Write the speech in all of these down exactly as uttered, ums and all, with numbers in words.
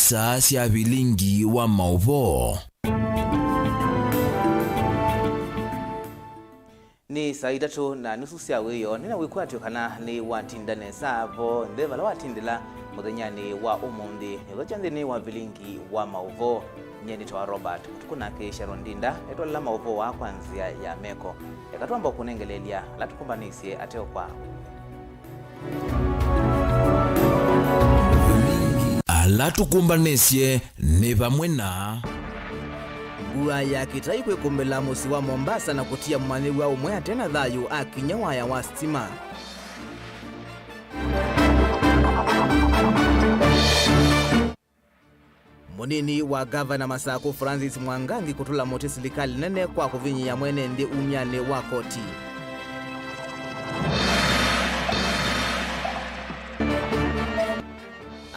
Star sya vilingi wa maũvoo. Nĩ saa itatũ na nusu sya wĩoo. Nĩna wĩkwatyo kana nĩwatinda nesa vo nthĩ vala watindĩla mũthenyanĩ wa ũmũnthĩ. Nĩvo kya nthĩnĩ wa vilingi wa maũvoo. Nyie nĩtawa Robert Mũtukũ, nake Sharon Ndinda etwalela maũvoo aa kwa nzĩa ya meko. Eka twamba kũnengeleelya ala tũkũmbanĩsye ateo kwa. Ala tũkũmbanĩsye nĩ vamwe na. Mbua ya kĩtai kwĩkũmbĩla mũsyĩ wa Mombasa na kũtia mũmanyĩw'a ũmwe ate na thayũ akinya waya wa sitima. Mũnini wa ngavana Masakũ Francis Mwangangi kũtũla mũtĩ silikalĩ nene kwa kũvinyĩĩa mwene nthĩ umyanĩ wa koti.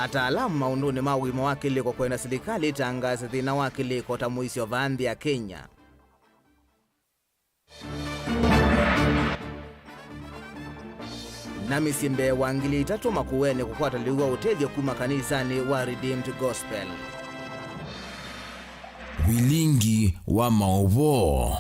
Ataalamu maũndũnĩ ma ũima wa kĩlĩko kwenda silikalĩ ĩtangaase thĩna wa kĩlĩko ta mũisyo vaa nthĩ ya Kenya. Na mĩsyĩ mbee wa ngili itatũ Makueni kũkwata lĩu wa ũtethyo kuma kanisanĩ wa Redeemed Gospel. Vilingi wa maũvoo.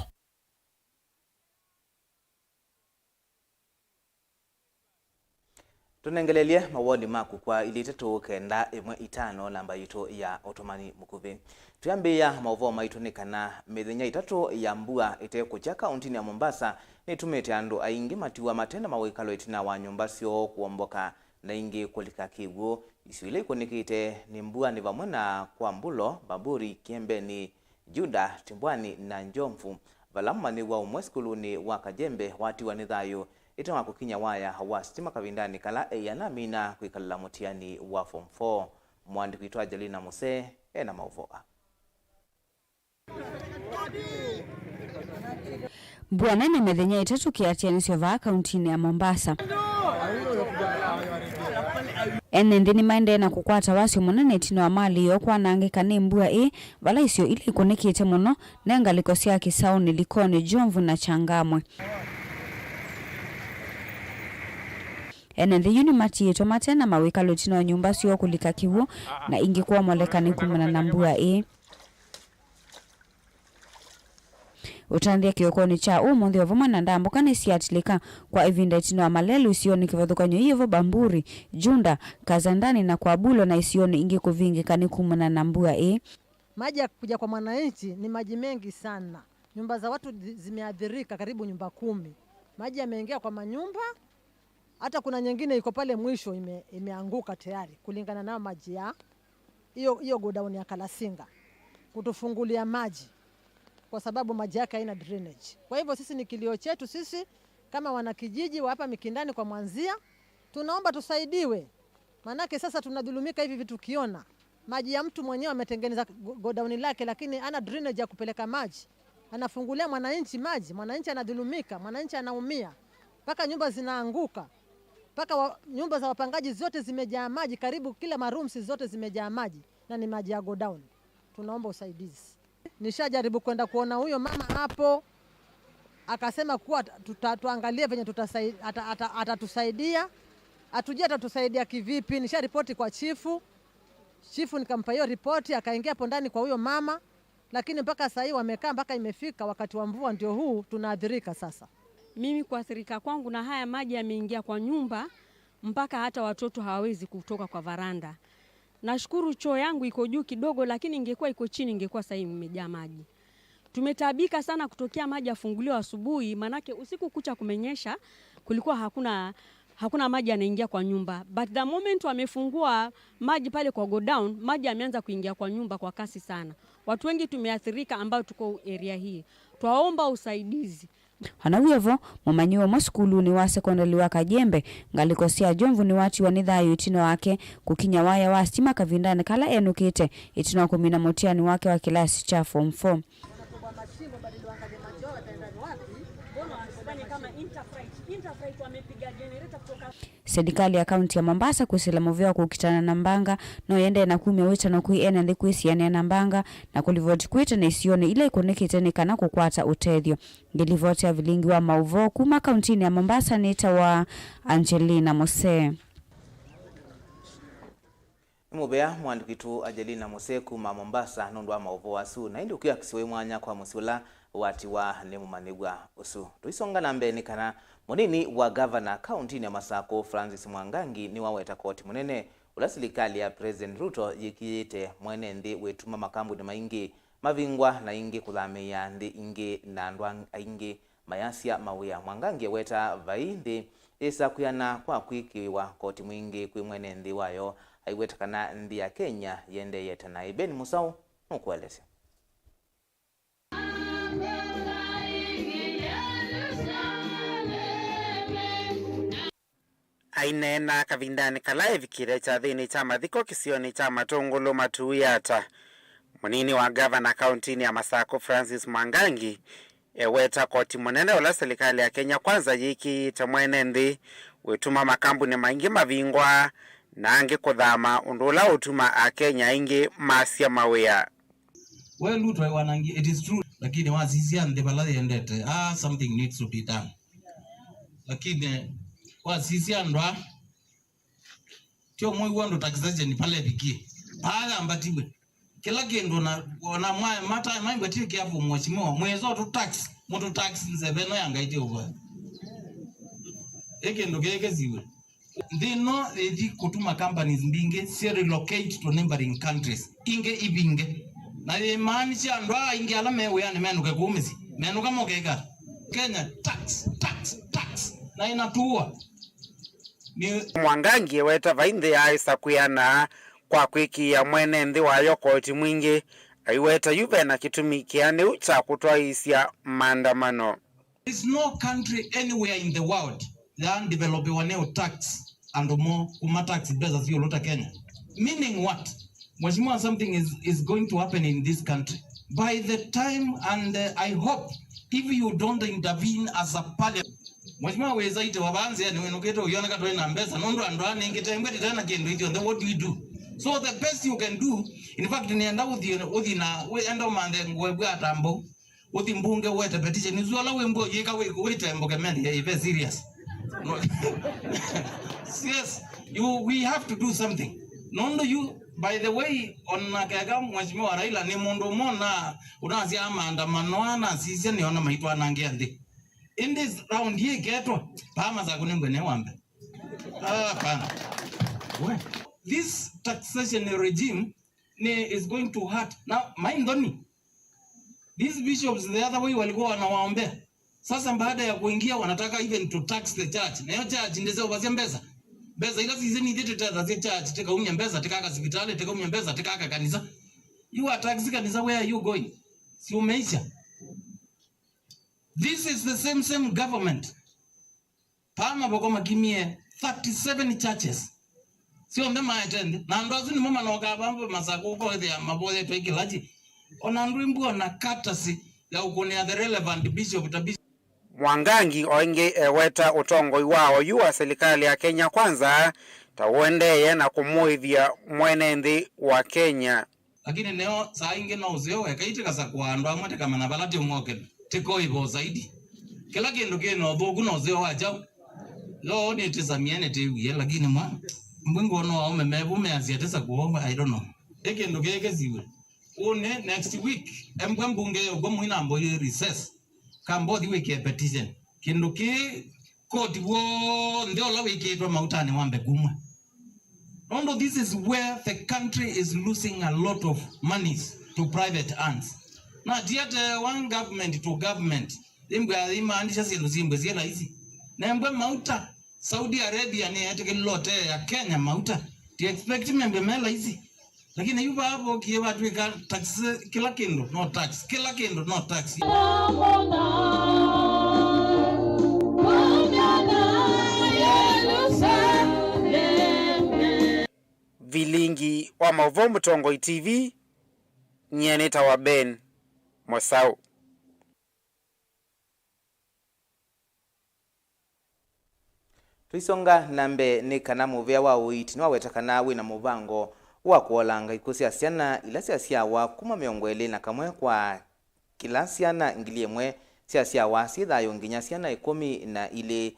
Tũnengelelye mawoni maku kwa ilĩ itatũ kenda ĩmwe itano, namba yitũ ya ũtũmani mũkuvĩ. Twĩambĩĩa maũvoo maitũ nĩ kana mĩthenya ĩtatũ ya mbua ĩtekũkya kaũntinĩ ya Mombasa nĩtumĩte andũ aingĩ matiwa mate na mawĩkalo ĩtina wa nyũmba syoo kũomboka na ingĩ kũlika kĩw'ũ. Isio ila ikũnĩkĩte nĩ mbua nĩ vamwe na Kwambulo, Bamburi, Kiembeni, Juda, Timbwani na Njomvu, vala mũmanyĩw'a ũmwe sukulunĩ wa Kajembe watiwa nĩ thayũ ĩtina wa kũkinya waya wa sitima kavindanĩ kala eĩ anamina kwĩkalĩla mũtiani wa Form four. Mũandĩki witũ Angelina Musee ena maũvoo aa. Mbua nene mĩthenya ĩtatũ kĩatianĩsyo vaa kauntinĩ ya Mombasa. Ene nthĩ nĩmaendee na kũkwata wasyo mũnene ĩtina wa malĩ yoo kwanangĩka nĩ mbua ĩĩ, vala isio ila ikũnĩkĩte mũno ne ngalĩko sya Kisauni, Likoni, Jomvu na Changamwe. Ene nthĩ yu nĩmatiĩtwe mate na mawĩkalo ĩtina wa nyũmba syoo kũlika kĩw'ũ na ingĩ kwomoleka nĩ kumana na mbua ĩĩ. Ũtanthya kĩokonĩ kya ũmũnthĩ o vamwe na ndambũka nĩsyatilĩka kwa ĩvinda ĩtina wa malelũ isionĩ kĩvathũkany'o iyĩvo Bamburi, Junda, Kazandani na Kwabulo na isionĩ ingĩ kũvingĩka nĩ kumana na mbua ĩĩ. Maji ya kuja kwa mwananchi ni maji mengi sana. Nyumba za watu zi-, zimeathirika karibu nyumba kumi. Maji yameingia kwa manyumba, hata kuna nyingine iko pale mwisho ime-, imeanguka tayari kulingana na maji ya hiyo, hiyo godown ya Kalasinga. Kutufungulia maji kwa sababu maji yake haina drainage. Kwa hivyo sisi ni kilio chetu sisi kama wanakijiji wa hapa Mikindani kwa Mwanzia, tunaomba tusaidiwe. Maanake sasa tunadhulumika hivi vitu ukiona. Maji ya mtu mwenyewe ametengeneza go-, godown lake, lakini ana drainage ya kupeleka maji. Anafungulia mwananchi maji, mwananchi anadhulumika, mwananchi anaumia. Mpaka nyumba zinaanguka. Mpaka wa-, nyumba za wapangaji zote zimejaa maji, karibu kila marooms zote zimejaa maji, na ni maji ya godown. Tunaomba usaidizi. Nishajaribu kwenda kuona huyo mama hapo, akasema kuwa tuta-, tuangalie venye tutasai-, ata-, ata-, atatusaidia. Hatujui atatusaidia kivipi. Nisha ripoti kwa chifu. Chifu nikampa hiyo ripoti, akaingia hapo ndani kwa huyo mama. Lakini mpaka saa hii wamekaa, mpaka imefika wakati wa mvua ndio huu tunaathirika sasa. Mimi kuathirika kwangu na haya maji yameingia kwa nyumba, mpaka hata watoto hawawezi kutoka kwa varanda. Nashukuru choo yangu iko juu kidogo, lakini ingekuwa iko chini, ingekuwa sahii imejaa maji. Tumetaabika sana kutokea maji yafunguliwa asubuhi, manake usiku kucha kumenyesha, kulikuwa hakuna, hakuna maji yanaingia kwa nyumba. But the moment wamefungua maji pale kwa godown, maji yameanza kuingia kwa nyumba kwa kasi sana. Watu wengi tumeathirika ambao tuko area hii. Twaomba usaidizi. Ona wĩ o vo, mũmanyĩw'a ũmwe sukulunĩ wa sekondalĩ wa Kajembe, ngalĩko sya Jomvu nĩwatiwa nĩ thayũ ĩtina wake kũkinya waya wa sitima kavindanĩ kala enũkĩte ĩtina wa kũmina mũtiani wake wa kĩlasi kya Form four. Serikali ya kaunti ya Mombasa kwĩsĩla mũvea wa kũkitana na mbanga no yendee na kumya wĩtano kwĩ ene nthĩ kwĩsianĩa na mbanga na kũlivoti kwĩ tene isionĩ ila ikũnĩkĩte nĩ kana kũkwata ũtethyo. Ngĩlivoti ya vilingi wa maũvoo kuma kauntinĩ ya Mombasa nĩtawa Angelina Mose. Nĩ mũvea mwandĩki witũ Angelina Muse kuma Mombasa nũndũ wa maũvoo asu, na ĩndĩ ũkĩa kĩsio wĩ mwanya kwa mũsyĩ ũla watiwa nĩ mũmanyĩw'a ũsu. Tũisonga na mbee nĩ kana mũnini wa gavana kauntinĩ ya Masakũ Francis Mwangangi nĩwaweta koti mũnene ũla silikalĩ ya President Ruto yĩkĩĩte mwene nthĩ wĩtuma makambuni maingĩ mavingwa na ingĩ kũthamĩĩa nthĩ ingĩ na andũ ang-, aingĩ mayasya mawĩa. Mwangangi eweta vai nthĩ yĩsa kwĩana kwa kwĩkĩĩwa koti mwingĩ kwĩ mwene nthĩ wayo. Aiweta kana nthĩ ya Kenya yĩendeeie ta naĩ. Ben Musau nũkũelesya. Aineena kavindanĩ kala evikĩte kyathĩnĩ kya mathiko kĩsionĩ kya Matũngũlũ Matuiata, mũnini wa gavana kauntinĩ ya Masakũ Francis Mwangangi eweta koti mũnene ũla silikalĩ ya Kenya Kwanza yĩkĩĩte mwene nthĩ wĩtuma makambuni maingĩ mavingwa na angĩ kũthama, ũndũ ũla ũtuma Akenya aingĩ masya mawĩa. We Ruto wanangi, it is true, lakini wasisya nthĩ vala yendete, ah, something needs to be done. Lakini wasisya andũ aa, tyo mwĩw'a ũndũ taxation pala ĩvikie. Paa yambatiwe. Kĩla kĩndũ ona, ona mwa-, mata-, maimbatiwe kĩapo mheshimiwa, mwĩsa ũtũ tax, mũtũ tax nzeve ĩno ya Ngai ti ũvoya. Ĩ kĩndũ kĩĩ kĩsiwe. Nthĩ ĩno ĩthi kũtuma companies mbingĩ syĩ relocate to neighboring countries, ingĩ ivinge. Na yĩmaanisha andũ aa aingĩ ala me wĩanĩ menũke kũu mĩsyĩ, menũka moke ĩkata. Kenya, tax, tax, tax, na ĩnatũũa. Nĩ Mwangangi eweta vai nthĩ yaaĩsa kwĩana kwa kwĩkĩĩa mwene nthĩ wayo koti mwingĩ. Aiweta yu vena kĩtumi kĩanĩu kya kũtwaĩĩsya maandamano. There is no country anywhere in the world yaandevelopiwa nĩ ũtax andũ moo, kuma tax mbesa syĩ ĩũlũ ta Kenya. Meaning what? Mheshimiwa, something is, is going to happen in this country. By the time, and, uh, I hope, if you don't intervene as a parliament, Mheshimiwa, wĩsa ite wa vaa nzĩanĩ wĩnũkĩte ũyoneka tũĩ na mbesa, nũndũ andũ aa nĩngĩ tembwe tĩte na kĩndũ ithyonthe, what do we do? So the best you can do, in fact, nĩenda ũthi, ũthi na, wĩ-, enda ũmanthe ngũe bwa atambau. Ũthi mbunge ũete petition, ũsu ala wĩ mbua yĩka wĩ, wĩte mboke meli ya ive serious. No. Yes, you, we have to do something. Nũndũ yu, by the way, ona keka Mheshimiwa Raila nĩ mũndũ ũmwe na ũnasya maandamano aa nasisya nĩona maitwanangĩa nthĩ. In this round yĩketwa, paa Masakũ nĩ ngwene wambe. Ah, hapana. We, this taxation regime ni is going to hurt. Now, my ndoni, these bishops the other way walikuwa wanawaombea. Sasa baada ya kuingia wanataka even to tax the church. Na hiyo church ndizo wasia mbesa. Mbesa ila sisi ni zetu tata za church, tikaumia mbesa, tikaka hospitali, tikaumia mbesa, tikaka kanisa. You are taxing kanisa, where are you going? Si umeisha. This is the same, same government. Paa mavoko makimie thirty-seven churches. Syonthe maete nthĩ. Na andũ asu nĩmo manokaa vamwe Masakũ ũkoethĩa mavoyetwe kĩlaji. Ona andũ imbu ona katasi ya ũkũnĩa the relevant bishop ta bishop. Mwangangi o ĩngĩ eweta ũtongoi wa oyu wa silikalĩ ya Kenya Kwanza ta ũendeeye na kũmũĩvya mwene nthĩ wa Kenya. Lakini neo saa ingĩ no ũseo weka itĩkasakũa andũ amwe tĩkamanya vala tĩũng'okela, tĩkoĩva ũsaidi. Kĩla kĩndũ kĩ na ũthũku na ũseo wa kyaũ. Yoo, nĩtĩsamie nĩtĩwie, lakini mwa mbwĩ ngwona aũme mevu measya tĩsakũa, I don't know. Ĩ kĩndũ kĩĩ kĩsiwe. Ũnĩ next week, embwe mbunge yũkw'a mũinambo yĩ recess. Kamba ũthi wĩkĩe petition. Kĩndũ kĩĩ koti w'onthe ũla wĩkĩĩtwe mautanĩ wambe kumw'a. Nũndũ this is where the country is losing a lot of monies to private hands. Na ti ate one government to government, imbwe imaanisha syĩndũ simbwe syĩ laisi. Nembwe mauta, Saudi Arabia nĩyetĩkĩlile ũtee ya Kenya mauta. Ti expect membwe me laisi. Lakini yu vaa vokie vatw'ĩka tax, kĩla kĩndũ no tax, kĩla kĩndũ no tax. Vilingi wa maũvoo Mũtongoi T V, nyie nĩtawa Ben Mũsaũ. Tũisonga na mbee, nĩ kana mũvĩa wa ũiiti nĩwaweta kana wĩ na mũvango wa kũolanga ikw'ũ sya syana ila syasyawa kuma mĩongo ĩlĩ na kamwe kwa kĩla syana ngili ĩmwe syasyawa syĩ thayũ nginya syana ĩkũmi na ilĩ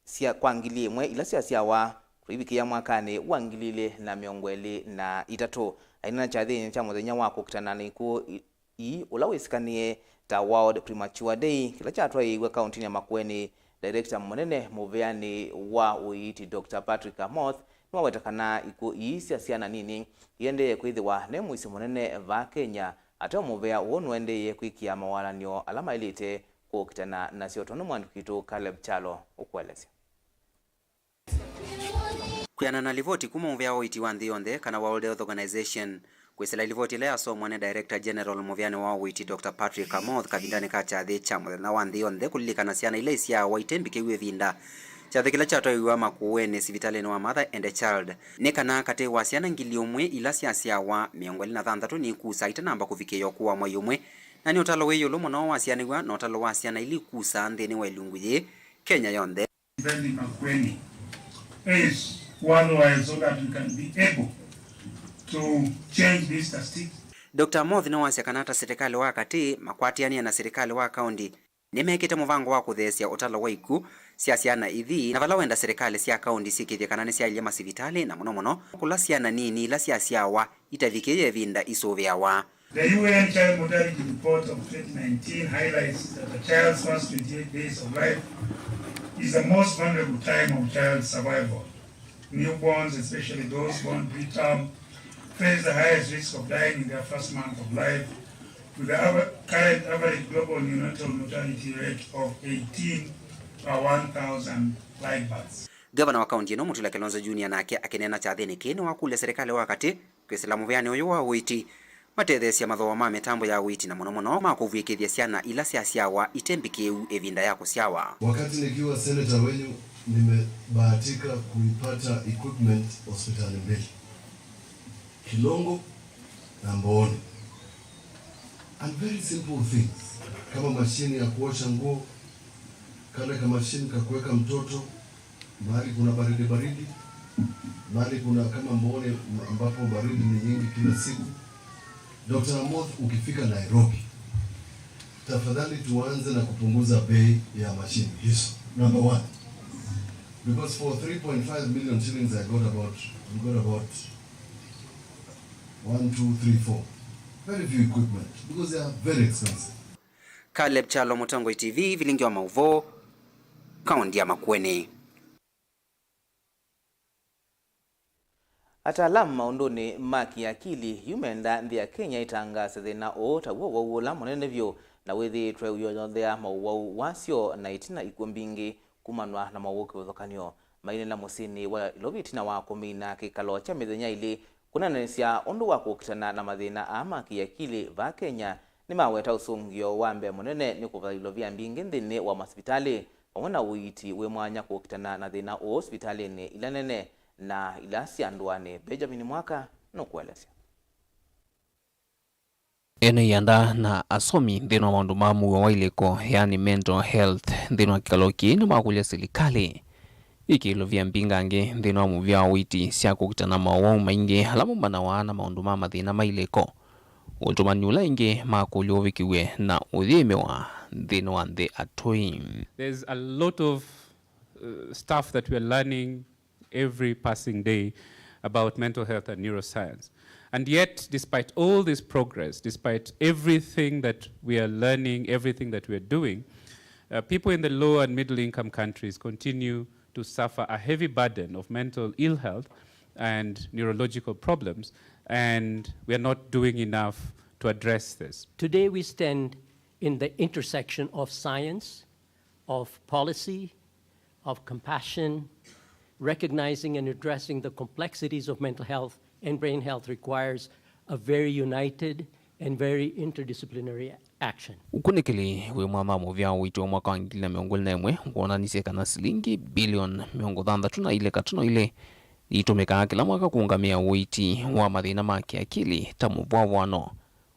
sya, kwa ngili ĩmwe ila syasyawa kũivikĩa mwakanĩ wa ngili ilĩ na mĩongo ĩlĩ na itatũ. Aineena kyathĩnĩ kya mũthenya wa kũkitana na ikw'ũ i-, ii, ũla wĩsĩkanĩe ta World Premature Day, kĩla kyatwaĩĩw'e kaũntĩnĩ ya Makueni, Director mũnene mũveanĩ wa ũiiti, Doctor Patrick Amoth, nĩwaweta kana ikw'ũ ii sya syana nini iendee kwĩthĩwa ne mũisyo mũnene vaa Kenya, ateo mũvea ũũ nũendeeie kwĩkĩa mawalany'o ala maĩlĩte kũkitana nasyo, tondũ mwandĩki witũ Caleb Kyalo ũkũelesya. Kwĩanana na livoti kuma mũvea wa ũiiti wa nthĩ yonthe, kana World Health Organization, kwĩsĩla livoti ĩla yasomwa nĩ Director General mũveanĩ wa ũiiti, Doctor Patrick Amoth, kavindanĩ ka kyathĩ kya mũthenya wa nthĩ yonthe kũlilikana syana ila isyaawa ite mbikĩu ĩvinda, kyathĩ kĩla kyatwaiwa Makueni sivitalĩnĩ wa Mother and Child, nĩ kana katĩ wa syana ngili ũmwe ila syasyawa, mĩongo ĩlĩ na thanthatũ nikusaa itanamba kũvikĩĩa ũkũũ wa mwei ũmwe, na nĩ ũtalo wĩ ĩũlũ mũno wasyaanĩw'a na ũtalo wa syana ila ikusaa nthĩnĩ wa ĩlungu yĩĩ Kenya yonthe. Then Makueni is worldwide so that we can be able to change this statistic. Doctor Amoth nĩwasya kana ta silikalĩ wa katĩ makwatĩanĩe na silikalĩ wa kaũntĩ nĩmekĩte mũvango wa kũtheesya ũtalo wa ikw'ũ sya syana ithi, na vala wenda silikalĩ sya kaũntĩ syĩkĩĩthye kana nĩsyailye masivitalĩ, na mũno mũno kũla syana nini ila syasyawa itavikĩĩe ĩvinda isũvĩawa. The U N Child Mortality Report of twenty nineteen highlights that a child's first twenty-eight days of life is the most vulnerable time of child survival. Newborns, especially those born preterm, face the highest risk of dying in their first month of life, with the aver-, current average global neonatal mortality rate of eighteen per one thousand live births. Ngavana wa kaũntĩ ĩno, Mutula Kilonzo Junior, nake akĩneena kyathĩnĩ kĩĩ nĩwakũlya silikalĩ wa katĩ kwĩsĩla mũveanĩ ũyũ wa ũiiti matetheesya mathooa ma mĩtambo ya ũiiti, na mũno mũno ma kũvw'ĩkĩthya syana ila syasyawa ite mbikĩĩu ĩvinda ya kũsyawa. Wakati nikiwa senator wenyu, nimebahatika kuipata equipment hospitali mbili, Kilongo na Mbooni. And very simple things, kama mashini ya kuosha nguo, kale ka mashini ka kuweka mtoto, mahali kuna baridi baridi, mahali kuna kama Mbooni ambapo baridi ni nyingi kila siku. Doctor Amoth, ukifika Nairobi, tafadhali tuanze na kupunguza bei ya mashini hizo. Number one. Because for three point five million shillings, I got about, we got about one, two, three, four. Very few equipment because they are very expensive. Caleb Kyalo, Mũtongoi T V, vilingi wa maũvoo, kaũntĩ ya Makueni. Ataalamu maũndũnĩ ma kĩakili yu menda nthĩ ya Kenya ĩtangaase thĩna ũũ ta w'o ũwau ũla mũnene vyũ na wĩthĩĩtwe ũyonyothea maũwau wasyo na ĩtina ikw'ũ mbingĩ kumanwa na maũwau kĩvathũkany'o. Maineena mũsyĩnĩ wa Nairobi ĩtina wa kũmina kĩkalo kya mĩthenya ĩlĩ kũneenanĩsya ũndũ wa kũkitana na mathĩna aa ma kĩakili vaa Kenya, nĩmaweta ũsũngĩo wa mbee mũnene nĩ kũvatha ilovia mbingĩ nthĩnĩ wa masivitalĩ, vamwe na ũiiti wĩ mwanya kũkitana na thĩna ũũ sivitalĩnĩ ila nene na ila sya ndũanĩ. Benjamin Mwaka nũkũelesya. Ene ianda na asomi nthĩnĩ wa maũndũ ma mũuo wa ilĩko, yani mental health, nthĩnĩ wa kĩkalo kĩĩ nĩmakũlya silikalĩ ĩkĩĩlovia mbingangĩ nthĩnĩ wa mũvĩa wa ũiiti sya kũkitana maũwau maingĩ ala maumanawa na maũndũ ma mathĩna ma ilĩko. Ũtũmani ũla aingĩ makũlya ũvikĩw'e na ũyĩmĩwa nthĩnĩ wa nthĩ atũi. There's a lot of, uh, stuff that we are learning every passing day about mental health and neuroscience. And yet, despite all this progress, despite everything that we are learning, everything that we are doing, uh, people in the low and middle income countries continue to suffer a heavy burden of mental ill health and neurological problems, and we are not doing enough to address this. Today we stand in the intersection of science, of policy, of compassion. Recognizing and addressing the complexities of mental health and brain health requires a very united and very interdisciplinary action. Ũkunĩkĩli wĩ mwanya wa mũvĩa wa ũiiti wa mwaka wa ngili na mĩongo ĩlĩ na ĩmwe woonanisye kana silingi bilioni mĩongo thanthatũ na ilĩ katono ilĩ itũmĩkaa kĩla mwaka kũũngamĩa ũiiti wa mathĩna ma kĩakili, ta mũvwavwano,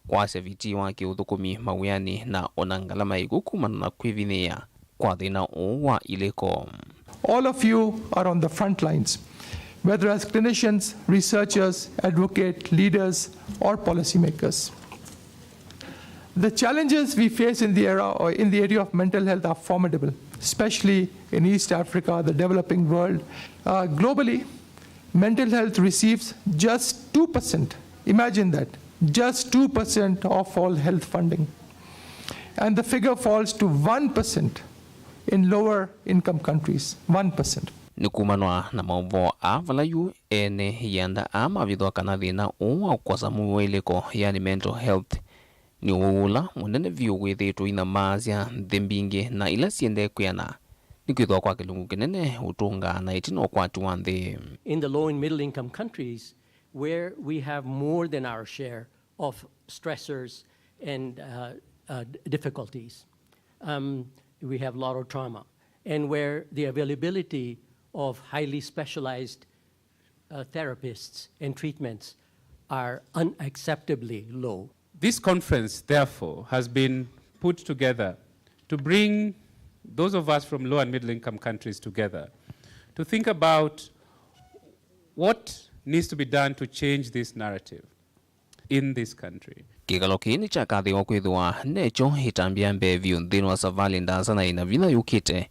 kwasya vitii wa kĩũthũkũmi mawĩanĩ, na ona ngalama ya ĩkw'ũ kumana na kwĩvinyĩĩa kwa thĩna ũũ wa ilĩko. All of you are on the front lines, whether as clinicians, researchers, advocate, leaders, or policymakers. The challenges we face in the era, or in the area of mental health are formidable, especially in East Africa, the developing world. Uh, globally, Mental health receives just two percent. Imagine that, just two percent of all health funding. And the figure falls to one percent in lower income countries. One percent. Nĩ kumanwa na maũvoo aa vala yu ene yĩanda aa mavithwa kana thĩna ũũ wa kũkosa mũuo ilĩko, yani mental health, nĩ ũwau ũla mũnene vyũ wĩthĩĩtwe inamaasya nthĩ mbingĩ na ila syendee kwĩana, nĩkwĩthwa kwa kĩlungu kĩnene ũtũngaa na ĩtina ũkwati wa nthĩ. In the low and middle income countries, where we have more than our share of stressors and, uh, uh, d- difficulties, um, we have a lot of trauma, and where the availability of highly specialized uh, therapists and treatments are unacceptably low. This conference, therefore, has been put together to bring those of us from low and middle income countries together to think about what needs to be done to change this narrative in this country. Kĩkalo kĩĩ nĩkyakathĩĩwa kwĩthĩwa nekyo ĩtambya ya mbee vyũ nthĩnĩ wa savalĩ ndaasa na ĩna vinya yũkĩte,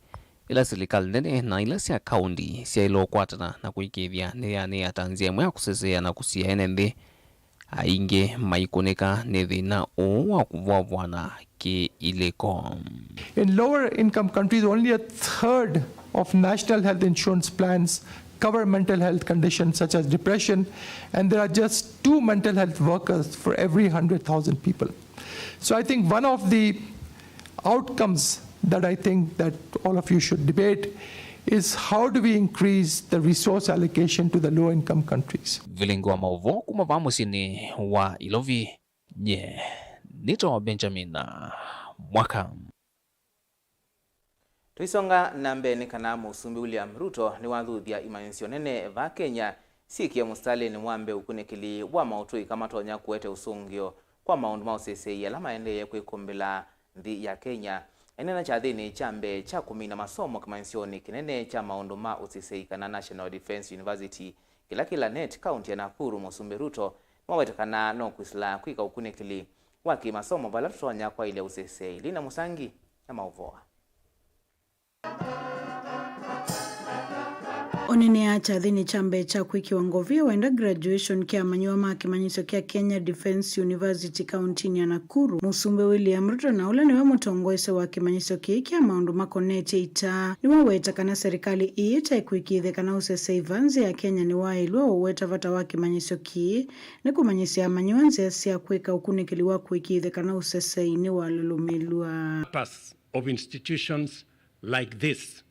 ĩla silikalĩ nene na ila sya kaũndi syaĩle ũkwatana na kũĩkĩĩthya nĩyanĩata nzĩa ĩmwe ya kũseseea na kũsia ene nthĩ aingĩ maikũnĩka nĩ thĩna ũũ wa kũvoavwana kĩ-ilĩko. In lower income countries, only a third of national health insurance plans cover mental health conditions such as depression, and there are just two mental health workers for every hundred thousand people. So I think one of the outcomes that I think that all of you should debate is how do we increase the resource allocation to the low income countries. Vilingi wa maũvoo kuma vaa mũsyĩnĩ wa Ilovi, nye nĩtawa Benjamin Mwaka. Tũisonga na mbee nĩ kana Mũsumbĩ William Ruto nĩwathuthya imanyĩsyo nene vaa Kenya syĩkie mũsitalĩnĩ wa mbee ũkunĩkĩli wa maũtũi kana matonya kũete ũsũngĩo kwa maũndũ ma ũseseĩ ala maendeeye kwĩkũmbĩla nthĩ ya Kenya. Eneena kyathĩnĩ kya mbee kya kũmina masomo kĩmanyĩsyonĩ kĩnene kya maũndũ ma ũseseĩ kana National Defence University kĩla kĩ Lanet, kaunti ya Nakuru, Mũsumbĩ Ruto nĩwaweta kana no kwĩsĩla kwĩka ũkunĩkĩli wa kĩmasomo vala tũtonya kwaĩlya ũseseĩ. Lina Mũsangi na maũvoo. Ũneenea kyathĩnĩ kya mbee kya kwĩkĩwa ngovia wenda graduation kya amanyĩw'a ma kĩmanyĩsyo kya Kenya Defence University kauntinĩ ya Nakuru, Mũsumbĩ William Ruto, na ũla nĩwe mũtongoesya wa kĩmanyĩsyo kĩĩ kya maũndũ makonetye ita, nĩwaweta kana serikali ĩĩ ĩte kwĩkĩĩthya kana ũseseĩ vaa nzĩ ya Kenya nĩwaĩlw'a ũweta vata wa kĩmanyĩsyo kĩĩ nĩ kũmanyĩsya amanyĩw'a nzĩa sya kwĩka ũkunĩkĩli wa kwĩkĩĩthya kana ũseseĩ nĩwalũlũmĩlw'a. Purpose of institutions like this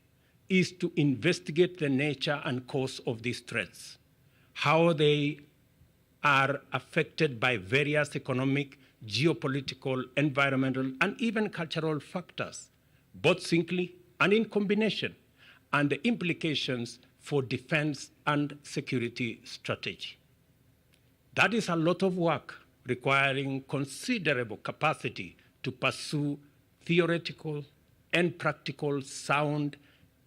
is to investigate the nature and cause of these threats, how they are affected by various economic, geopolitical, environmental, and even cultural factors, both singly and in combination, and the implications for defense and security strategy. That is a lot of work requiring considerable capacity to pursue theoretical and practical, sound,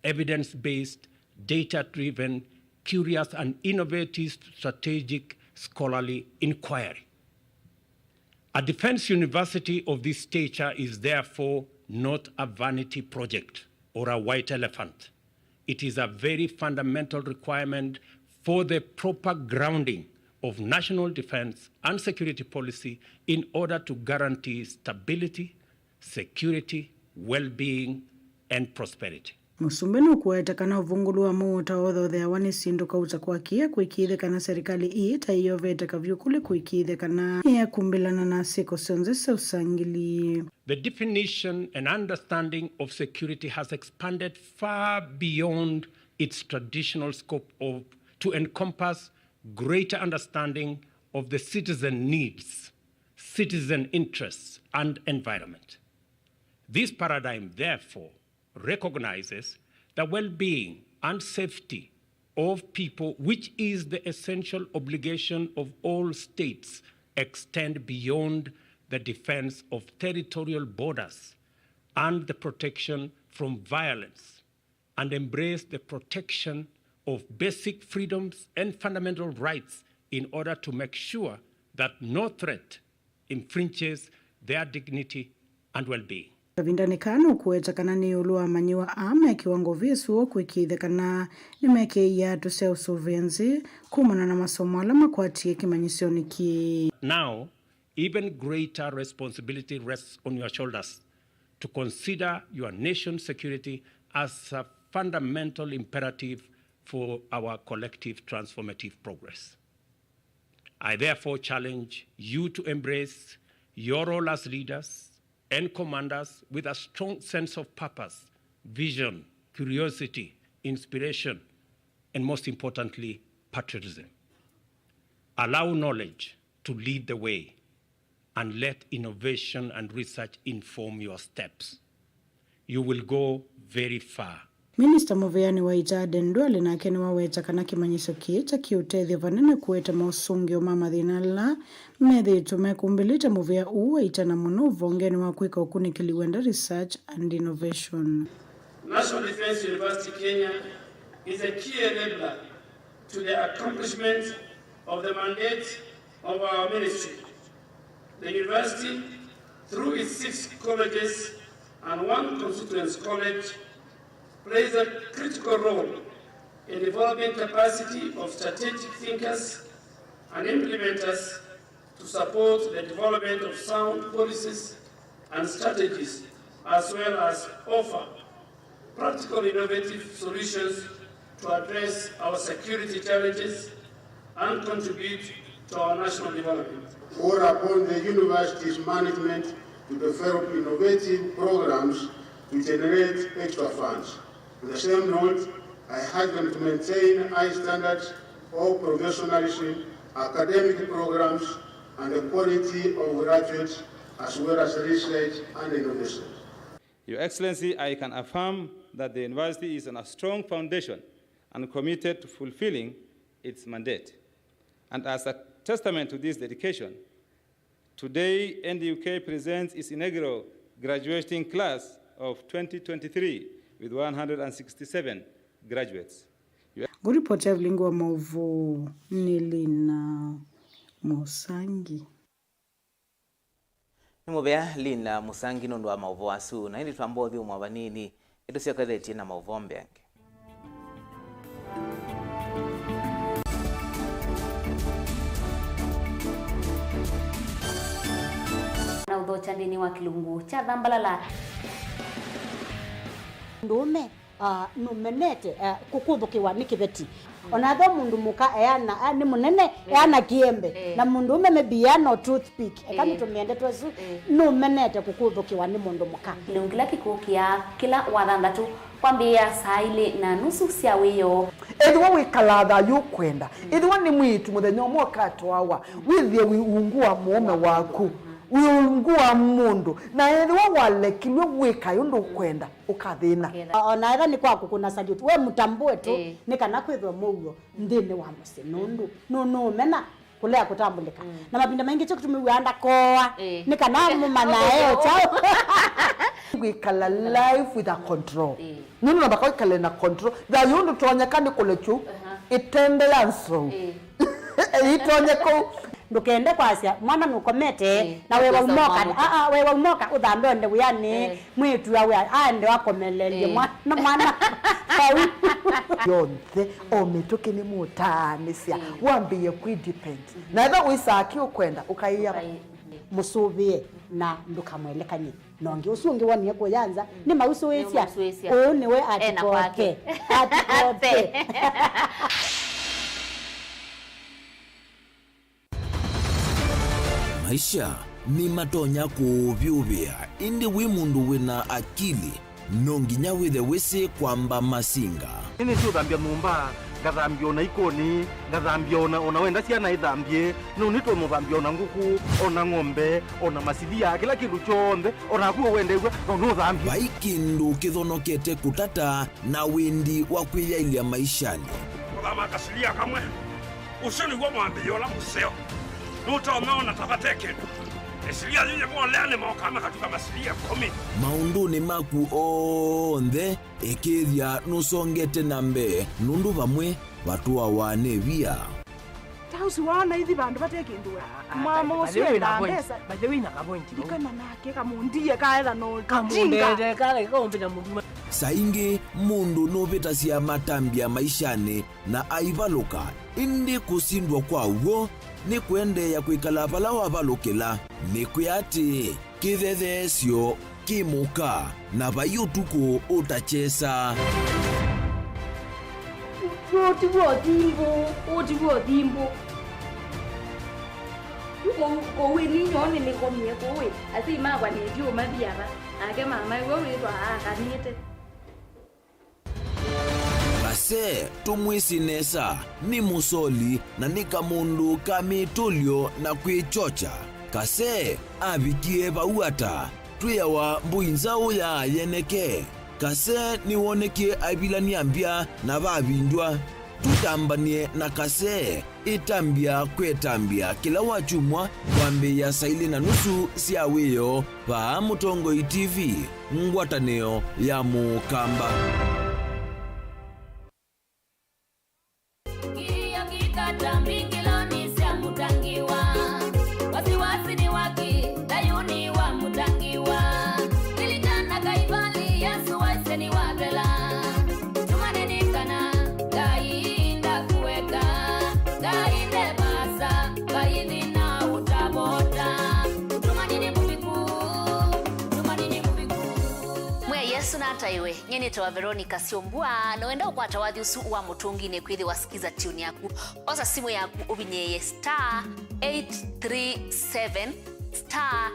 evidence-based, data-driven, curious, and innovative strategic scholarly inquiry. A defense university of this stature is therefore not a vanity project or a white elephant. It is a very fundamental requirement for the proper grounding of national defense and security policy in order to guarantee stability, security, well-being, and prosperity. Mũsumbĩ nũkũweta kana ũvũngũlu wa mũuo ũtaũthootheawa nĩ syĩndũ kauta kwa kĩĩa kwĩkĩĩthya kana serikali ĩĩ ta ĩyovete kavyũ kũlĩ kwĩkĩĩthya kana nĩyakumbĩlana na syĩko syonthe sya ũsangĩli. The definition and understanding of security has expanded far beyond its traditional scope of, to encompass greater understanding of the citizen needs, citizen interests, and environment. This paradigm, therefore, recognizes the well-being and safety of people, which is the essential obligation of all states, extend beyond the defense of territorial borders and the protection from violence, and embrace the protection of basic freedoms and fundamental rights in order to make sure that no threat infringes their dignity and well-being. Kavindanĩ kaa nũkũweta kana nĩ ĩũlũ wa amanyĩw'a aa me kĩwango vĩsũo kwĩkĩĩthya kana nĩmekĩĩa tũseo sũvĩa nzĩ kumana na masomo ala makwatie kĩmanyĩsyonĩ kĩĩ. Now, even greater responsibility rests on your shoulders to consider your nation's security as a fundamental imperative for our collective transformative progress. I therefore challenge you to embrace your role as leaders and commanders with a strong sense of purpose, vision, curiosity, inspiration, and most importantly, patriotism. Allow knowledge to lead the way, and let innovation and research inform your steps. You will go very far. Minista mũvĩanĩ wa ita Aden Duale nake nĩwaweta kana kĩmanyĩsyo kĩĩ ta kĩũtethya vanene kũete mosũngĩo ma mathĩna ala methĩĩtwe mekũmbĩlĩte mũvĩa ũũ wa ita, na mũno ũvongenĩ wa kwĩka ũkunĩkĩli wenda research and innovation. National Defence University Kenya is a key enabler to the accomplishment of the mandate of our ministry. The university, through its six colleges and one constituent college, plays a critical role in developing capacity of strategic thinkers and implementers to support the development of sound policies and strategies, as well as offer practical innovative solutions to address our security challenges and contribute to our national development. Call upon the university's management to develop innovative programs to generate extra funds. On the same note, I urge them to maintain high standards of professionalism, academic programs, and the quality of graduates, as well as research and innovation. Your Excellency, I can affirm that the university is on a strong foundation and committed to fulfilling its mandate. And as a testament to this dedication, today, N D U K presents its inaugural graduating class of twenty twenty-three with one hundred sixty-seven graduates. Ngũripoti ya vilingi wa maũvoo nĩ Lina Mũsangi. Nĩ mũvea Lina Mũsangi nũndũ wa maũvoo asu, na ĩndĩ twamba ũthyũmũa vanini, nĩtũsyokethetye na maũvoo mbeange. Na ũthokya nthĩnĩ wa kĩlungu kya Thambalala. Mũndũũme, ah, nũmenete, ah, kũkũthũkĩwa nĩ kĩveti. Ona ethĩwa mũndũ mũka eana, ah, nĩ mũnene, eh, eana kĩembe. Eh. Na mũndũũme maybe eana o toothpick. Eka, eh, nĩtũmĩe ndeto ĩsu, eh, nũmenete kũkũthũkĩwa nĩ mũndũ mũka. Kĩlungu kĩla kĩkũkĩa kĩla wathanthatũ kwambĩĩa saa ilĩ na nusu sya wĩoo. Ethĩwa wĩkalaa thayũ ũkwenda, ethĩwa nĩ mwĩĩtu mũthenya ũmwe ũkatwawa, wĩthĩe wĩ ungu wa mũũme waku, wĩ ungu wa mũndũ, na ethĩwa walekilw'e wĩkae ũndũ ũkwenda, ũkathĩna. Ũkethĩa. O na ethĩwa nĩ kwa kũkũna salute, we mũtambũe tu, ĩĩ, nĩ kana kwĩthwe mũuo nthĩnĩ wa mũsyĩ, nũndũ nũ-, nũũmena kũlea kũtambũlĩka. Mm. Na mavinda maingĩ kyo kĩtumi wĩaa ndakooa, ĩĩ, nĩ kana mũmanyae o kyaũ. Kwĩkala life with a control. Ĩĩ. Nũndũ namba kwĩkale na control. Thayũ ndũtonyeka nĩ kũlekyu, aha, ĩtende ya nsou. Ĩĩ. Ĩtonye kũu. Ndũkende kwasya, mwana nũkomete, ĩĩ, na wewa ũkosa umoka, mwana. Aa, wewa umoka, ũthambe ũende wĩanĩ, ĩĩ, mwĩĩtu awe aende akomelelye, ĩĩ, mwana, mwana. Vau. Yonthe, o mĩtũkĩ nĩ mũtaanĩsya, ĩĩ, wambĩĩe kwĩ depend. Mhm. Na ethĩwa wĩsaa kĩ ũkwenda, ũkaĩa. Ũkaĩ-, mũsũvĩe na ndũkamwelekany'e. Na ũngĩ ũsu ũngĩ wonie kũya nza, mm, nĩmausũĩsya. Nĩmausũĩsya. Ũũ nĩwe ena atikoke. Kwake. Atikoke. Maisha nĩmatonya kũũvyũvĩa, ĩndĩ wĩ mũndũ wĩ na akili, no nginya wĩthe wĩsĩ kwamba masinga. Nĩnĩsĩ ũthambya nyũmba, ngathambya o na ikonĩ, ngathambya o na, o na wenda syana ithambye, no nĩtũmũthambya o na ngũkũ, o na ng'ombe, o na masilia, kĩla kĩndũ kyonthe, o naku ũwendew'a, no nũthambye. Vai kĩndũ kĩthonokete kũtata na wĩndi wa kwĩyaĩlya maishanĩ. Kũthama kasilia kamwe, ũsu nĩw'o mwambĩĩo ũla mũseo. Nũtonya ona ta vate kĩndũ. Ĩsilia yu yĩvolea nĩmokaa makatuka masilia ĩkũmi. Maũndũnĩ maku onthe, ĩkĩĩthya nũsongete na mbee, nũndũ vamwe vatũawa nĩ via. House waona ithi vandũ vate kĩndũ we. Ah, ah, mama by the ũcio way, enda na point. Mbesa. By the way, na ka point, no? Ndikana nake kamundie kaetha no. Kamundete, kale, kaumbita mũndũ. Saa ingĩ mũndũ nũvĩtasya matambya maishanĩ na aivalũka, ĩndĩ kũsindwa kwa w'o nĩ kũendeea kwĩkala vala wavalũkĩla. Nĩ kwĩa atĩĩ, kĩthetheesyo kĩ mũka, na vai ũtukũ ũtakyesa. Ũũ ti w'o thimbũ, ũũ ti w'o thimbũ. Kũu, kũu ĩni nyoo nĩnĩkomie kũu ĩ, asyai makwa nĩtyo mathi ava, nake mama ĩwe wĩthwa aakanĩte. Kase, tũmwĩsĩ nesa, nĩ mũsoli na nĩ kamũndũ ka mĩtũlyo na kwĩkyokya. Kase avikie vau ata? Twĩawa mbũi nzaũ ya yeneke. Kase nĩwonekie aivilany'a mbya na vavindwa. Tũtambany'e na Kase. Ĩtambya kwĩtambya kĩla wakyumwa kwambĩĩa saa ilĩ na nusu sya wĩoo vaa Mũtongoi T V, ngwatanĩo ya Mũkamba. Kilio kikata mbingiloni sya Mutangiwa. Wasiwasi ni waki, Dayuni wa Mutangiwa. Kilikana kaivali, Yesu waisye ni wathela. Tumaini kana Ngai ndakueka, Ngai ndevasa, Ngai thina utavota. Tumaini mũviku, tumaini mũviku. Mwĩa Yesu nataĩwe, nyie nĩtawa Veronica Syombua, na wenda ũkwata wathi ũsu wa Mũtũnginĩ kwĩthĩwa Skiza Tune yaku. Osa simũ yaku ũvinyĩĩe star eight three seven star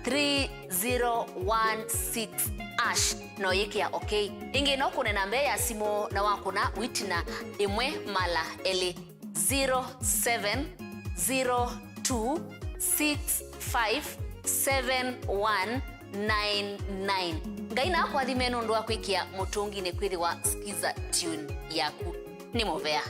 three zero one six hash, na ũyĩkĩa okay. Ĩngĩ no kũne namba ya simũ na wakũna wĩtina ĩmwe mala elĩ, zero seven zero two six five seven one nine nine. Ngai nakwathime nũndũ wa kwĩkĩa Mũtũnginĩ kwĩthĩwa Skiza Tune yaku. Nĩ mũvea.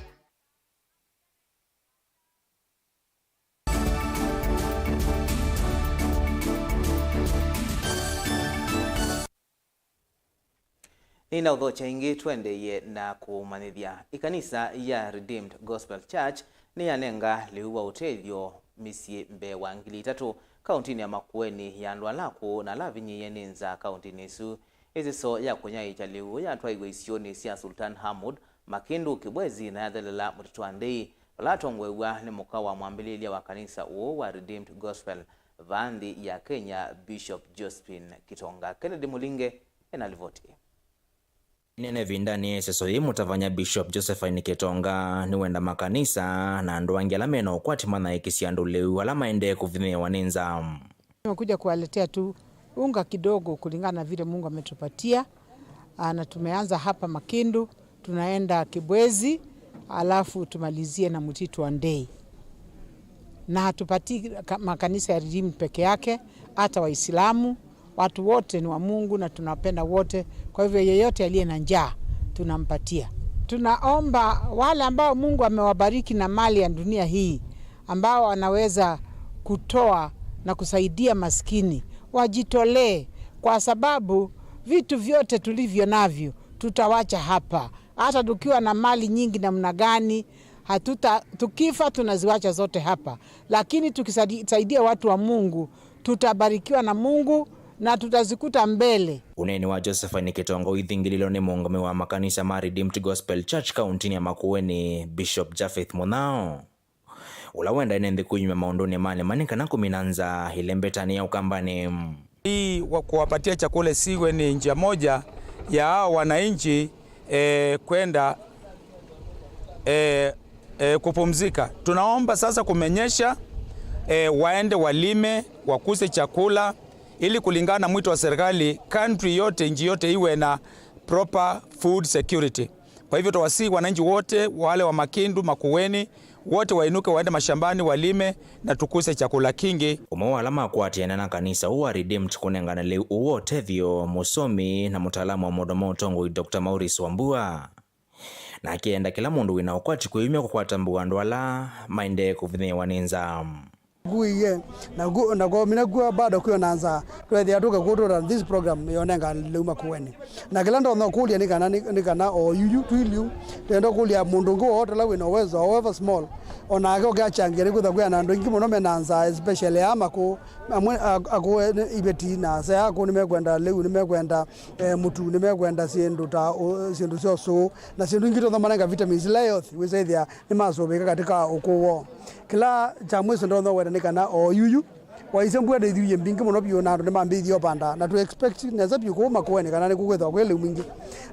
Nĩnaũthokya ĩngĩ, tũendeeye na kũmanyĩthya. Ĩkanisa ya Redeemed Gospel Church nĩyanenga lĩu wa ũtethyo mĩsyĩ mbee wa ngili itatũ kaũntinĩ ya Makueni ya andũ ala akũũ na ala avinyĩĩe nĩ nzaa kaũntinĩ ĩsu. Ĩsĩso ya kũnyaĩĩkya lĩu yatwaiwe isionĩ sya Sultan Hamud, Makindu, Kibwezi na yathelela Mũtitũ wa Ndei, vala yatongoew'a nĩ mũka wa mwambĩlĩĩlya wa kanisa ũũ wa Redeemed Gospel vaa nthĩ ya Kenya, Bishop Josephine Kitonga. Kennedy Mũlinge ena livoti. Ĩnene ĩvindanĩ ya ĩsĩso yĩĩ, mũtavany'a Bishop Josephine Kitonga nĩwenda makanisa na andũ angĩ ala mena ũkwati manyaĩĩkĩsye andũ lĩu ala maendee kũvinyĩĩwa nĩ nzaa. Nimekuja kuwaletea tu unga kidogo kulingana na vile Mungu ametupatia. Ah, na tumeanza hapa Makindu, tunaenda Kibwezi, alafu tumalizie na Mũtitũ wa Ndei. Na hatupatii ka-, makanisa ya Redeemed peke yake, hata Waislamu, watu wote ni wa Mungu na tunawapenda wote. Kwa hivyo yeyote aliye na njaa, tunampatia. Tunaomba wale ambao Mungu amewabariki na mali ya dunia hii, ambao wanaweza kutoa na kusaidia maskini, wajitolee, kwa sababu vitu vyote tulivyo navyo tutawacha hapa. Hata tukiwa na mali nyingi namna gani, hatuta-, tukifa tunaziwacha zote hapa. Lakini tukisaidia watu wa Mungu, tutabarikiwa na Mungu na tutazikuta mbele. Ũneeni wa Josephine Kitonga ũithingĩlĩlwe nĩ mũũngamĩi wa makanisa ma Redeemed Gospel Church kaũntinĩ ya Makueni, Bishop Japheth Mũnyao, ũla wendae nĩ nthĩ kwĩyumya maũndũnĩ ma nĩma nĩ kana kũmina nzaa ĩlembetanĩ ya Ũkambanĩ. Hii wa kuwapatia chakula isiwe ni njia moja ya hao wananchi, eh, kwenda, eh, eh, kupumzika. Tunaomba sasa kumenyesha, eh, waende walime, wakuse chakula, ili kulingana na mwito wa serikali, country yote, nchi yote iwe na proper food security. Kwa hivyo, twawasihi wananchi wote, wale wa Makindu, Makueni, wote wainuke waende mashambani, walime, na tukuse chakula kingi. Ũmwe wa ala makwatĩane na kanisa ũũ wa Redeemed kũnengane lĩu ũũ wa ũtethyo, mũsomi na mũtaalamu wa maũndũ ma ũtongoi, Doctor Maurice Wambua. Nake enda kĩla mũndũ wĩna ũkwati kwĩyumya kũkwata mbau andũ ala maendee kũvinyĩĩwa nĩ nzaa. Kuie, na ku-, na kwomina kuo bado kwĩ na nzaa. Twethĩa tũkakũtũra this program yonenga lĩu Makueni. Na kĩla ndonya kũlya nĩ kana, nĩ, nĩ kana o yuyu twĩ lĩu, twenda kũlya mũndũ ũngĩ wote ũla wĩna uwezo, however small, o nake oke achangie, nĩkwĩthwa kwĩ na andũ aingĩ mũno mena nzaa, especially aa makũũ, amwe a-, akũũ iveti na asa akũũ nĩmekwenda lĩu, nĩmekwenda, eh, mũtu, nĩmekwenda syĩndũ ta ũ-, syĩndũ sya ũsũũ, na syĩndũ ingĩ tũthomanenga vitamins ila health, wĩsaĩthĩa nĩmasũvĩka katika ũkũũ woo. Kĩla kya mwiso ndonya wenda nĩ kana o yuyu, waisye mbua nĩthiwie mbingĩ mũno vyũ na andũ nĩmambĩĩthie ũpanda, na tũ expect nesa vyũ kũu Makueni kana nĩkũkwĩthwa kwĩ lĩu mwingĩ.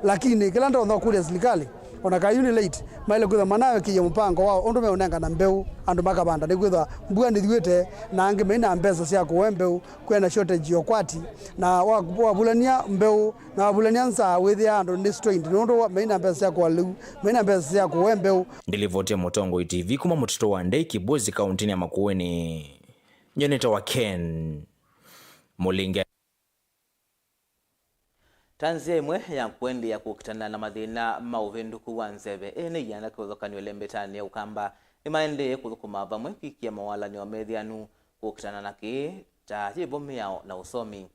Lakini kĩla ndonya kũlya silikalĩ, ona kayu nĩ late, maĩle kwĩthwa manawĩkĩie mũpango wao ũndũ meũnengana mbeũ andũ makavanda, nĩkwĩthwa mbua nĩthiwĩte na angĩ maina mbesa sya kũwe mbeũ, kwĩna shortage ya ũkwati, na wa-, wavulania mbeũ na wavulania nzaa wĩthĩaa andũ nĩ strained nũndũ wa maina mbesa sya kũwa lĩu, maina mbesa sya kũwe mbeũ. Ndilivoti ya Mũtongoi T V kuma mũtitũ wa Ndei Kĩbozi kaũntĩnĩ ya Makueni. Nyie nĩtawa Ken Mũlinge. Ta nzĩa ĩmwe ya kũendeea kũkitana na mathĩna ma ũvĩndũku wa nzeve, ene ianda kĩvathũkany'o ĩlembetanĩ ya Ũkamba nĩmaendee kũthũkũma vamwe kwĩkĩa mawalany'o methĩanu kũkitana na kĩĩ, ta yĩvo mĩao na ũsomi.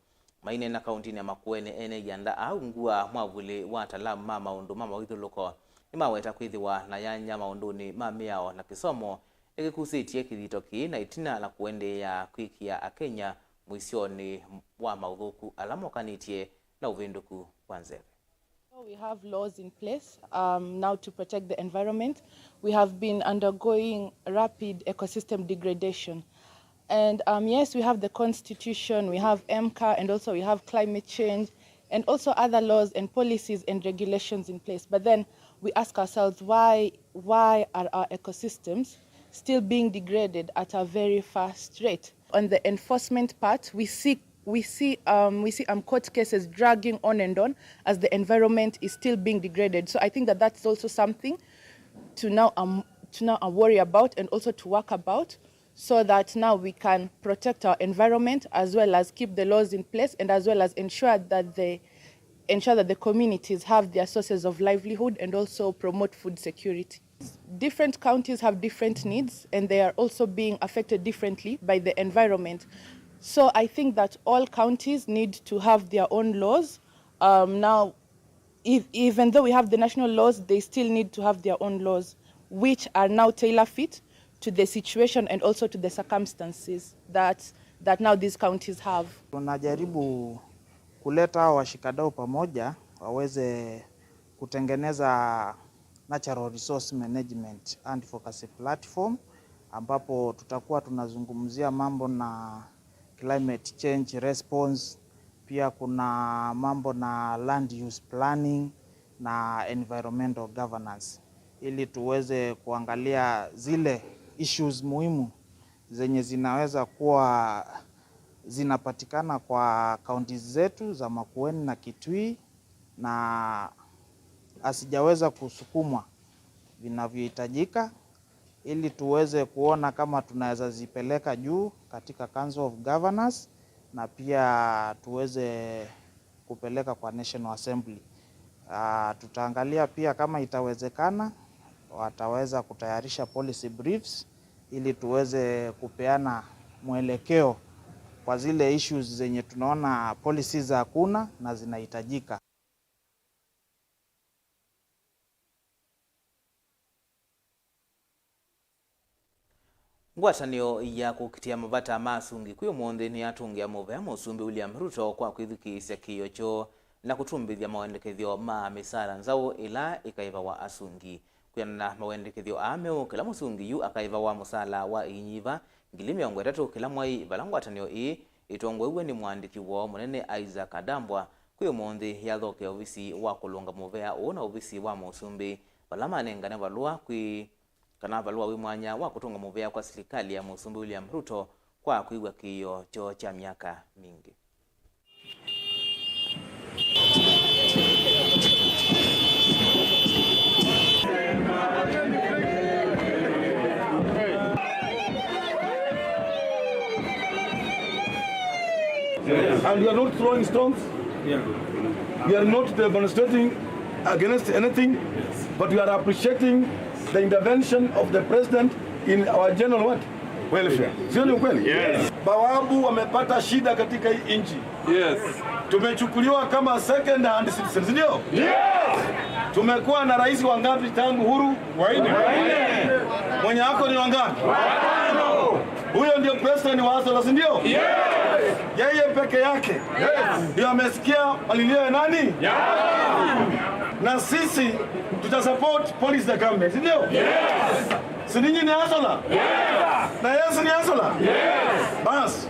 Maineena kaũntĩnĩ ya Makueni, ene ianda aa ungu wa mwavuli wa ataalamu ma maũndũ ma mawĩthyũlũko nĩmaweta kwĩthĩwa na yanya maũndũnĩ ma mĩao na kĩsomo nĩkĩkusĩtye kĩthito kĩĩ na ĩtina na kũendeea kwĩkĩa Akenya mũisyonĩ wa maũthũku ala mokanĩtye na ũvĩndũku wa nzeve. So we have laws in place, um, now to protect the environment. We have been undergoing rapid ecosystem degradation. And, um, yes, we have the constitution, we have MCA, and also we have climate change, and also other laws and policies and regulations in place. But then we ask ourselves, why, why are our ecosystems still being degraded at a very fast rate? On the enforcement part, we see, we see, um, we see, um, court cases dragging on and on as the environment is still being degraded. So I think that that's also something to now, um, to now, uh, worry about and also to work about, so that now we can protect our environment as well as keep the laws in place and as well as ensure that the, ensure that the communities have their sources of livelihood and also promote food security. Different counties have different needs and they are also being affected differently by the environment. So I think that all counties need to have their own laws. Um, now, if, even though we have the national laws, they still need to have their own laws, which are now tailor fit to the situation and also to the circumstances that, that now these counties have. Tunajaribu kuleta hawa washikadau pamoja waweze kutengeneza natural resource management advocacy platform, ambapo tutakuwa tunazungumzia mambo na climate change response, pia kuna mambo na land use planning na environmental governance, ili tuweze kuangalia zile issues muhimu zenye zinaweza kuwa zinapatikana kwa counties zetu za Makueni na Kitui na hazijaweza kusukumwa vinavyohitajika, ili tuweze kuona kama tunaweza zipeleka juu katika Council of Governors na pia tuweze kupeleka kwa National Assembly. Ah, tutaangalia pia kama itawezekana, wataweza kutayarisha policy briefs ili tuweze kupeana mwelekeo kwa zile issues zenye tunaona policies hakuna na zinahitajika. Ngwatanĩo ya kũkitĩa mavata ma asungi kwĩ ũmũnthĩ nĩyatũngĩa mũvea Mũsumbĩ William Ruto kwa kwĩthukĩĩsya kĩĩo kyoo na kũtũmbĩthya mawendekethyo ma mĩsaala nzaũ ĩla ĩkaĩvawa asungi. Kwĩanana na mawendekethyo aa meũ, kĩla mũsungi yu akaĩvawa mũsaala wa iinyiva ngili mĩongo ĩtatũ kĩla mwai, vala ngwatanĩo ĩĩ ĩtongoew'e nĩ mũandĩki woo mũnene Isaac Adambwa kwĩ ũmũnthĩ yathokea ovisi wa kũlũnga mũvea ũũ na ovisi wa Mũsumbĩ, vala manengane valũa kwĩ kana valũa wĩ mwanya wa kũtũnga mũvea kwa silikalĩ ya Mũsumbĩ William Ruto kwa kwĩw'a kĩĩo kyoo kya myaka mingĩ. And we are not throwing stones. Yeah. We are not demonstrating against anything, but we are appreciating the intervention of the president in our general what? Welfare. Sio ni ukweli? Yes. Bawabu wamepata shida katika hii nchi. Yes. Tumechukuliwa kama second hand citizens, ndio? Yes. Tumekuwa na rais wangapi tangu huru? Wanne. Mwenye ako ni wangapi? Watano. Huyo ndio president wa Hustlers, ndio? Yes. Yeye peke yake ndio amesikia malilio ya nani? Ya. Na sisi tutasupport policy za government, ndio? Yes. Si ninyi ni Hustler? Yes. Na Yesu ni Hustler? Yes. Bas,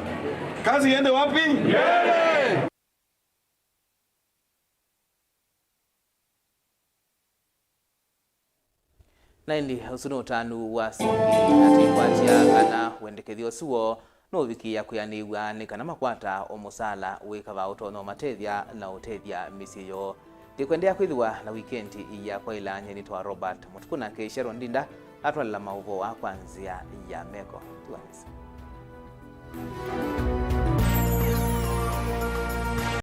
kazi iende wapi? Mbele. Na ĩndĩ ũsu nĩ ũtanu wa Cindy, na twĩkwatya kana wendekethyo ũsu woo nũũvikĩĩa kwĩanĩw'a nĩ kana makwata o mũsaala wĩ kavaa ũtonya ũmatethya na ũtethya mĩsyĩ yoo. Ndĩkwendea kwĩthĩwa na wikendi ya kwaĩla. Nyie nĩtawa Robert Mũtuku, nake Sharon Ndinda atwalĩla maũvoo aa kwa nzĩa ya meko. Tiwa nesa.